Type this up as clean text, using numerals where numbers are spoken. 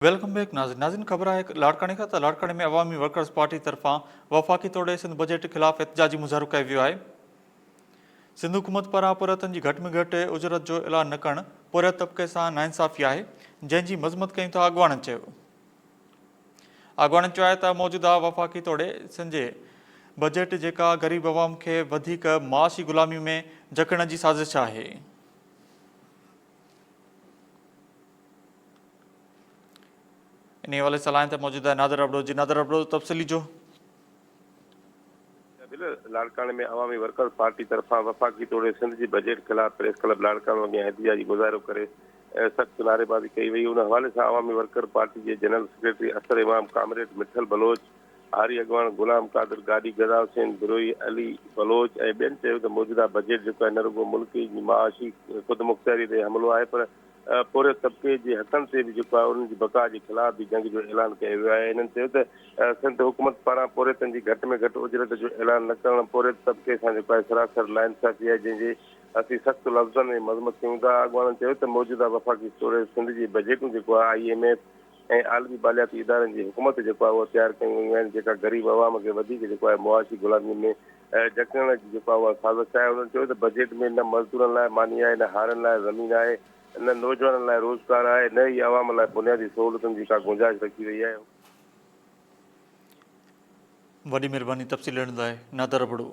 Welcome back ناظرين ناظرين خبر آهي لاڙڪاڻي کان ته لاڙڪاڻي ۾ عوامي ورڪرز پارٽي طرفان وفاقي توڙي سنڌ بجيٽ خلاف احتجاجي مظاهرو ڪيو ويو آهي سنڌ حڪومت پاران پورهيتن جي گهٽ ۾ گهٽ اجرت جو اعلان نه ڪرڻ پورهيت طبقي سان ناانصافي آهي جنهن جي مذمت ڪيون ٿا اڳواڻن چيو اڳواڻن چيو آهي ته موجوده وفاقي توڙي سنڌ جي بجيٽ جيڪا غريب عوام کي وڌيڪ معاشي غلامي ۾ جڪڙڻ جي سازش آهي. انهي حوالي سان لائين تي موجود آهي نادر ابڙو جي نادر ابڙو تفصيلي جو. بل لاڙڪاڻي ۾ عوامي ورڪرز پارٽي طرفان وفاقي توڙي سنڌ جي بجيٽ خلاف پريس ڪلب لاڙڪاڻو اڳيان احتجاجي مظاهرو ڪري سخت نعريبازي ڪئي وئي ان حوالي سان عوامي ورڪر پارٽي جي جنرل سيڪريٽري اصغر امام ڪامريڊ مٺل بلوچ هاري اڳواڻ غلام قادر گاڏهي غزا حسين بروهي علي بلوچ ۽ ٻين چيو ته موجوده بجيٽ جيڪو آهي نه رڳو ملڪ جي معاشي خودمختياري تي حملو آهي پر پورهيت طبقي جي حقن تي به جيڪو آهي انهن جي بقا جي خلاف به جنگ جو اعلان ڪيو ويو آهي هنن چيو ته سنڌ حڪومت پاران پورهيتن جي گهٽ ۾ گهٽ اجرت جو اعلان نه ڪرڻ پورهيت طبقي سان جيڪو آهي سراسر ناانصافي آهي جنهن جي اسين سخت لفظن ۾ مذمت ڪيون ٿا اڳواڻن چيو ته موجوده وفاقي توڙي سنڌ جي بجيٽون جيڪو آهي I M F ۽ عالمي مالياتي ادارن جي حڪم تي جيڪو آهي اهو تيار ڪيون ويون آهن جيڪا غريب عوام کي وڌيڪ جيڪو آهي معاشي غلامي ۾ جڪڙڻ جي جيڪو آهي اها سازش آهي انهن چيو ته بجيٽ ۾ نه مزدورن لاء ماني آهي نه هارين لاء زمين آهي نه نوجوانن لاء روزگار آهي نه ئي عوام لاء بنيادي سهولتن جي ڪا گنجائش رکي وئي آهي. وڏي مھرباني تفصيل ڏيڻ لاء نادر ابڙو.